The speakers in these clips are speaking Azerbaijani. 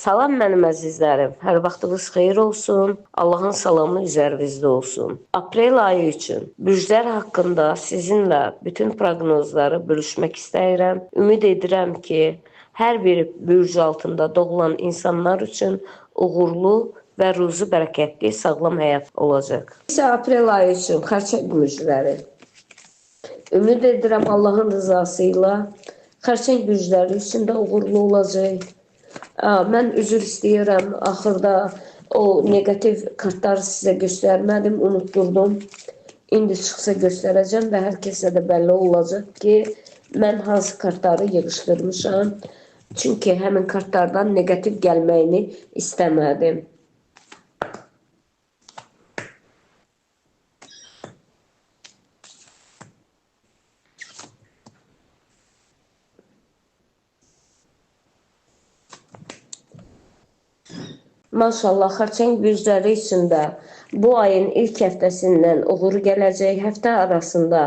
Salam mənim əzizlərim. Hər vaxtınız xeyir olsun. Allahın salamı üzərinizdə olsun. Aprel ayı üçün bürclər haqqında sizinlə bütün proqnozları bölüşmək istəyirəm. Ümid edirəm ki, hər bir bürc altında doğulan insanlar üçün uğurlu və ruzu bərəkətli sağlam həyat olacaq. İsə aprel ayı üçün xərçəng bürcləri. Ümid edirəm Allahın rızası ilə xərçəng bürcləri üçün də uğurlu olacaq. Mən üzr istəyirəm. Axırda o neqativ kartları sizə göstərmədim, unutdurdum. İndi çıxsa göstərəcəm və hər kəsə də bəlli olacaq ki, mən hansı kartları yığışdırmışam. Çünki həmin kartlardan neqativ gəlməyini istəmədim. Maşallah, xərçəng bürcləri üçün də bu ayın ilk həftəsindən uğur gələcək. Həftə arasında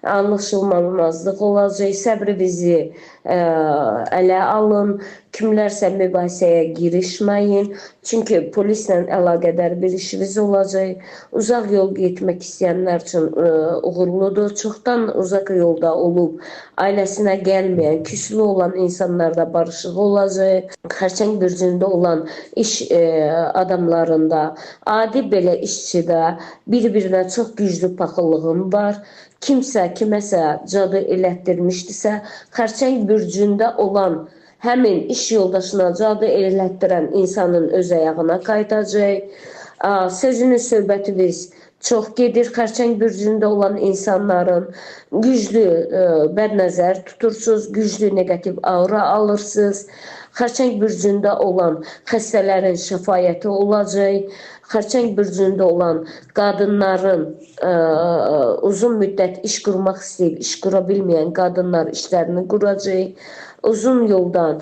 anlaşılmazlıq olacaq. Səbrinizi ələ alın. Kimlərsə mübahisəyə girişməyin. Çünki polislə əlaqədar bir işiniz olacaq. Uzaq yol getmək istəyənlər üçün uğurludur. Çoxdan uzaq yolda olub ailəsinə gəlməyən, küslü olan insanlarda barışıq olacaq. Xərçəng bürcündə olan iş adamlarında, adi belə işçidə bir-birinə çox güclü paxıllığım var. Kimsə kiməsə cadı elətdirmişdisə, xərçəng bürcündə olan həmin iş yoldaşına cadı elətdirən insanın öz ayağına qayıdacaq. Sözünüz, söhbətiniz çox gedir. Xərçəng bürcündə olan insanların güclü bədnəzər tutursunuz, güclü neqativ aura alırsınız. Xərçəng bürcündə olan xəstələrin şəfayəti olacaq. Xərçəng bürcündə olan qadınların uzun müddət iş qurmaq istəyib, iş qura bilməyən qadınlar işlərini quracaq. Uzun yoldan,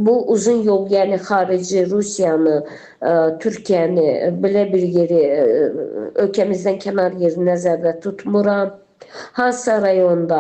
bu uzun yol, yəni xarici Rusiyanı, Türkiyəni, belə bir yeri, ölkəmizdən kənar yeri nəzərdə tutmuram. Hansısa rayonda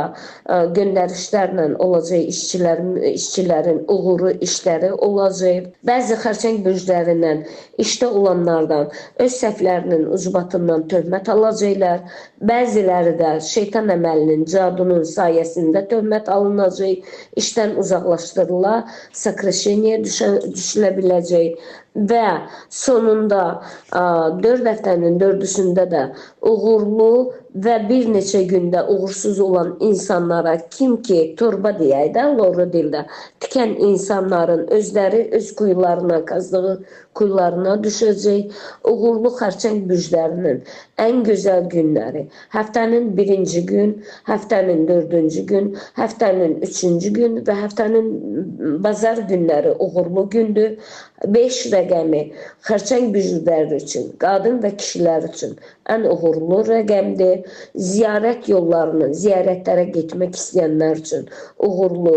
göndərişlərlə olacaq işçilərin uğuru işləri olacaq. Bəzi xərçəng bürclərindən, işdə olanlardan öz səhvlərinin ucbatından töhmət alacaqlar. Bəziləri də şeytan əməlinin, cadunun sayəsində töhmət alınacaq, işdən uzaqlaşdırıla, sakraşeniyə düşülə biləcək və sonunda 4 həftənin 4-üsündə də uğurlu və bir neçə gündə uğursuz olan insanlara kim ki torba deyək də, loru dildə, tikən insanların özləri öz kuyularına, qazdığı kuyularına düşəcək. Uğurlu xərçəng bürclərinin ən gözəl günləri həftənin birinci gün, həftənin dördüncü gün, həftənin üçüncü gün və həftənin bazar günləri uğurlu gündür. 5 rəqəmi xərçəng bürcləri üçün, qadın və kişilər üçün ən uğurlu rəqəmdir. Ziyarət yollarını, ziyarətlərə getmək istəyənlər üçün uğurlu,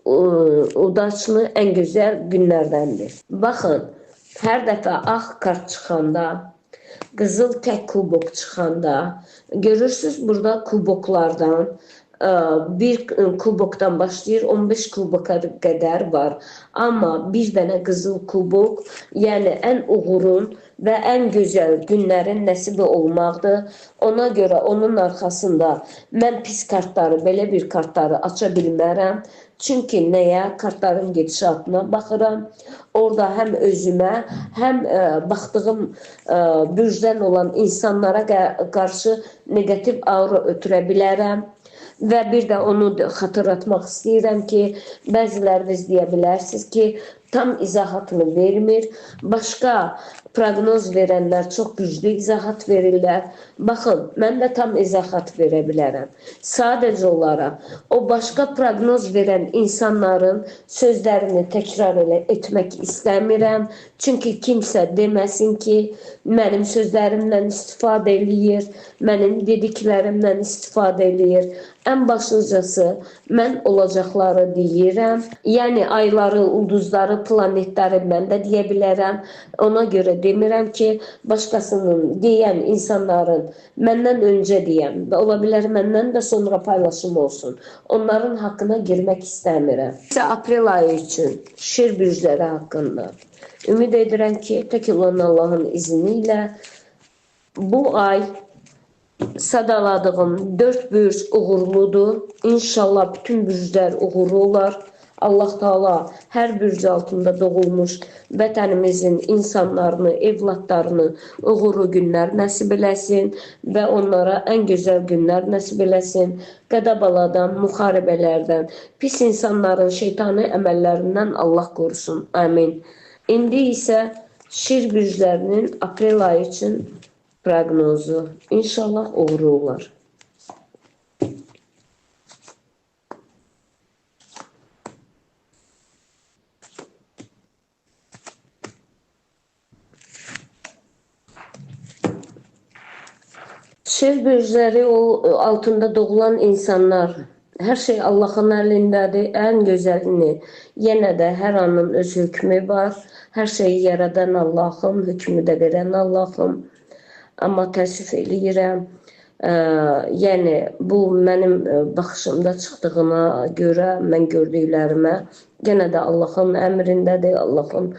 udaçlı ən gözəl günlərdəndir. Baxın, hər dəfə ağ kart çıxanda, qızıl tək kubok çıxanda, görürsünüz burada kuboklardan bir kubokdan başlayır, 15 kuboka qədər var. Amma bir dənə qızıl kubok, yəni ən uğurun və ən gözəl günlərin nəsibi olmaqdır. Ona görə onun arxasında mən pis kartları, belə bir kartları aça bilmərəm. Çünki nəyə? Kartların gedişatına baxıram. Orada həm özümə, həm baxdığım bürcdən olan insanlara qarşı neqativ aura ötürə bilərəm. Və bir də onu xatırlatmaq istəyirəm ki, bəziləriniz deyə bilərsiniz ki, tam izahatını vermir. Başqa proqnoz verənlər çox güclü izahat verirlər. Baxın, mən də tam izahat verə bilərəm. Sadəcə olaraq o başqa proqnoz verən insanların sözlərini təkrar etmək istəmirəm. Çünki kimsə deməsin ki, mənim sözlərimlə istifadə eləyir, mənim dediklərimlə istifadə eləyir. Ən başlıcası mən olacaqları deyirəm. Yəni ayları, ulduzları Onları, planetləri mən də deyə bilərəm. Ona görə demirəm ki, başqasının deyən insanların məndən öncə deyən və ola bilər məndən də sonra paylaşım olsun. Onların haqqına girmək istəmirəm. Aprel ayı üçün şir bürcləri haqqında ümid edirəm ki, tək olan Allahın izni ilə bu ay sadaladığım 4 bürc uğurludur. İnşallah bütün bürclər uğurlu olar. Allah Teala hər bürc altında doğulmuş vətənimizin insanlarını, evlatlarını uğurlu günlər nəsib eləsin və onlara ən gözəl günlər nəsib eləsin. Qədəbaladan, müharibələrdən, pis insanların şeytani əməllərindən Allah qorusun. Amin. İndi isə şir bürclərinin aprel ayı üçün proqnozu. İnşallah uğurlu olar. Şir bürcləri o altında doğulan insanlar, hər şey Allahın əlindədir, ən gözəlini. Yenə də hər anın öz hökmü var. Hər şeyi yaradan Allahım, hökmü də verən Allahım. Amma təəssüf eləyirəm, yəni bu mənim baxışımda çıxdığına görə, mən gördüklərimə, yenə də Allahın əmrindədir, Allahın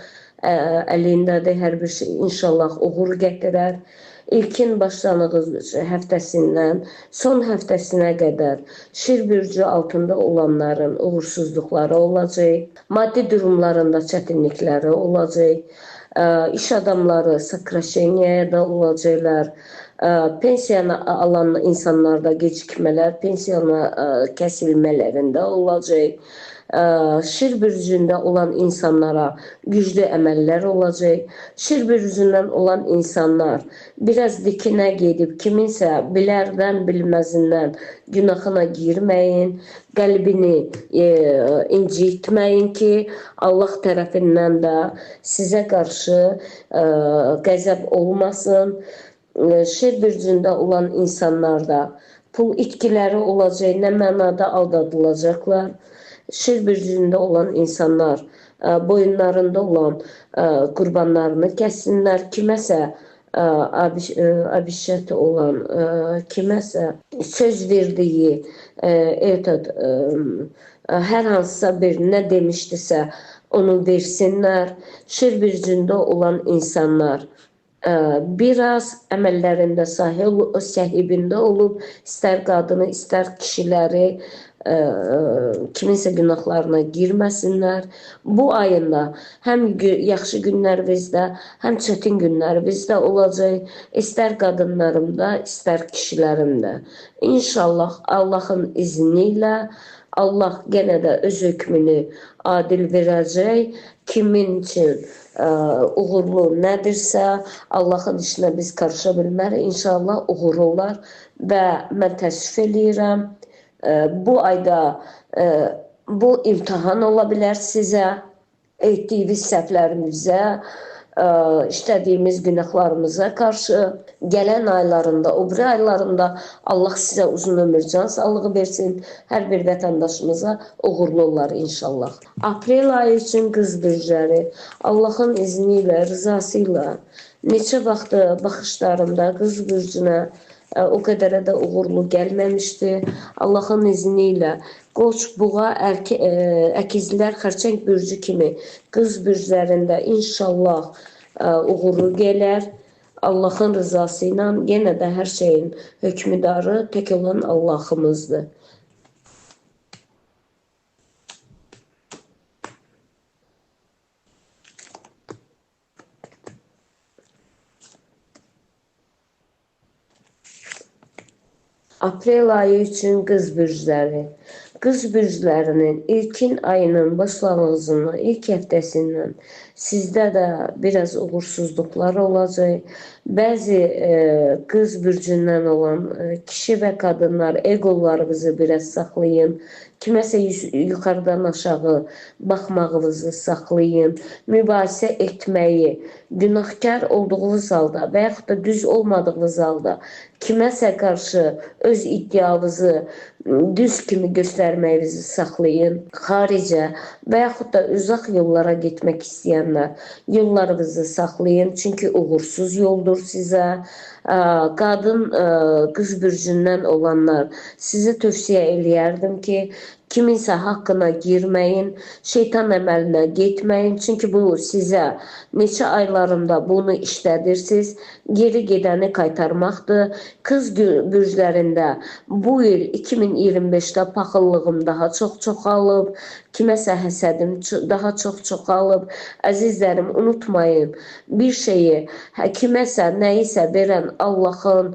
əlindədir hər bir şey. İnşallah uğur gətirər. İlkin başlanğıc həftəsindən son həftəsinə qədər şir bürcü altında olanların uğursuzluqları olacaq, maddi durumlarında çətinlikləri olacaq, iş adamları sakraşeniyaya da olacaqlar, pensiyanı alan insanlarda gecikmələr, pensiyanı kəsilmələrində olacaq. Şir bürcündə olan insanlara güclü əməllər olacaq. Şir bürcündən olan insanlar biraz dikinə gedib kiminsə bilərdən bilməzindən günahına girməyin, qəlbini incitməyin ki, Allah tərəfindən də sizə qarşı qəzəb olmasın. Şir bürcündə olan insanlarda pul itkiləri olacaq, nə mənada aldadılacaqlar. Şir bürcündə olan insanlar boyunlarında olan qurbanlarını kəssinlər. Kiməsə abişət olan, kiməsə söz verdiyi, hər hansısa bir nə demişdisə onu versinlər. Şir bürcündə olan insanlar biraz əməllərində sahibində olub, istər qadını, istər kişiləri kiminsə günahlarına girməsinlər. Bu ayında həm yaxşı günlər bizdə, həm çətin günlər bizdə olacaq. İstər qadınlarımda, istər kişilərimdə. İnşallah Allahın izni ilə Allah yenə də öz hökmünü adil verəcək. Kimin üçün uğurlu nədirsə, Allahın işinə biz qarışa bilmərik. İnşallah uğurlu olar və mən təəssüf eləyirəm. Bu ayda bu imtahan ola bilər sizə, etdiyiniz səhvlərimizə, işlədiyimiz günahlarımıza qarşı gələn aylarında, o biri aylarında Allah sizə uzun ömür, can sağlığı versin. Hər bir vətəndaşımıza uğurlu olar inşallah. Aprel ayı üçün qız bürcləri Allahın izni ilə, rızası ilə neçə vaxtı baxışlarımda qız bürcünə o qədərə də uğurlu gəlməmişdi. Allahın izni ilə Qoç, Buğa, əkizlər, Xərçəng bürcü kimi qız bürclərində inşallah uğurlu gələr. Allahın rızası ilə yenə də hər şeyin hökmdarı tək olan Allahımızdır. Aprel ayı üçün qız bürcləri. Qız bürclərinin ilkin ayının başlanğıcından, ilk həftəsindən sizdə də biraz uğursuzluqlar olacaq. Bəzi qız bürcündən olan kişi və qadınlar egolarınızı biraz saxlayın. Kiməsə yuxarıdan aşağı baxmağınızı saxlayın. Mübahisə etməyi, günahkar olduğunuz halda və yaxud da düz olmadığınız halda kiməsə qarşı öz iddianızı düz kimi göstərməyinizi saxlayın. Xaricə və yaxud da uzaq yollara getmək istəyənlər yollarınızı saxlayın. Çünki uğursuz yoldur sizə. Qadın, qız bürcündən olanlar, sizə tövsiyə eləyərdim ki, kiminsə haqqına girməyin, şeytan əməlinə getməyin. Çünki bu sizə neçə aylarında bunu işlədirsiniz, geri gedəni qaytarmaqdır. Qız bürclərində bu il 2025-də paxıllığım daha çox çoxalıb, kiməsə həsədim daha çox çoxalıb. Əzizlərim, unutmayın, bir şeyi kiməsə nəyisə verən Allahın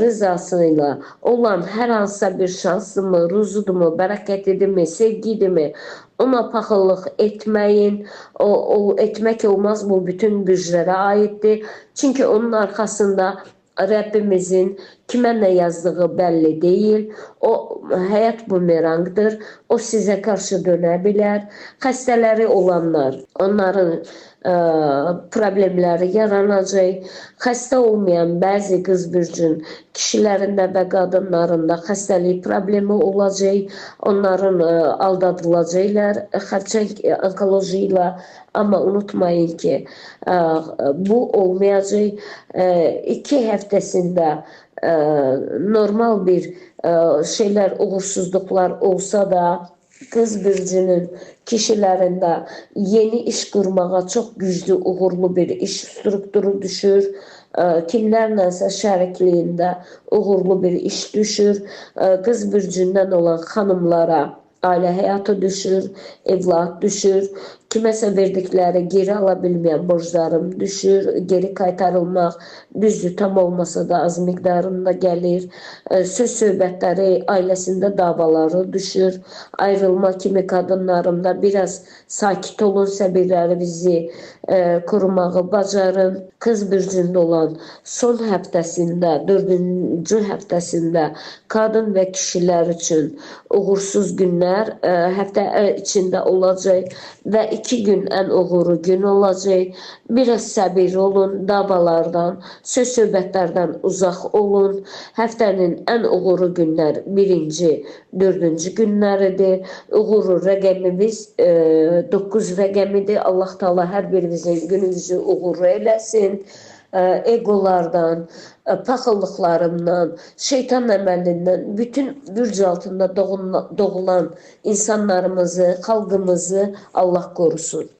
rızası ilə olan hər hansısa bir şansımı, ruzudumu, bərəkətidirmi, sevgidirmi, ona paxıllıq etməyin. O etmək olmaz, bu bütün bürclərə aiddir. Çünki onun arxasında Rəbbimizin kimə nə yazdığı bəlli deyil. O həyat bumerangdır. O sizə qarşı dönə bilər. Xəstələri olanlar, onların problemləri yaranacaq. Xəstə olmayan bəzi qız bürcün kişilərində və qadınlarında xəstəlik problemi olacaq. Onların aldadılacaqlar xərçəng onkoloji ilə. Amma unutmayın ki, bu olmayacaq. 2 həftəsində normal bir şeylər, uğursuzluqlar olsa da qız bürcünün kişilərində yeni iş qurmağa çox güclü, uğurlu bir iş strukturu düşür. Kimlərlənsə şərikliyində uğurlu bir iş düşür. Qız bürcündən olan xanımlara ailə həyatı düşür, evlad düşür. Kiməsə verdikləri geri ala bilməyən borclarım düşür, geri qaytarılmaq düzdür, tam olmasa da az miqdarında gəlir. Söz söhbətləri, ailəsində davaları düşür. Ayrılma kimi qadınlarımda biraz sakit olun, səbirlərinizi korumağı bacarın. Qız bürcündə olan son həftəsində, 4-cü həftəsində qadın və kişilər üçün uğursuz günlər həftə içində olacaq və 2 gün ən uğurlu gün olacaq. Biraz səbir olun, davalardan, söz söhbətlərdən uzaq olun. Həftənin ən uğurlu günlər 1-ci, 4-cü günləridir. Uğurlu rəqəmimiz 9 rəqəmidir. Allah Taala hər birimizin günümüzü uğurlu eləsin. Egolardan, paxıllıqlarımdan, şeytan əməlindən, bütün bürc altında doğulan insanlarımızı, xalqımızı Allah qorusun.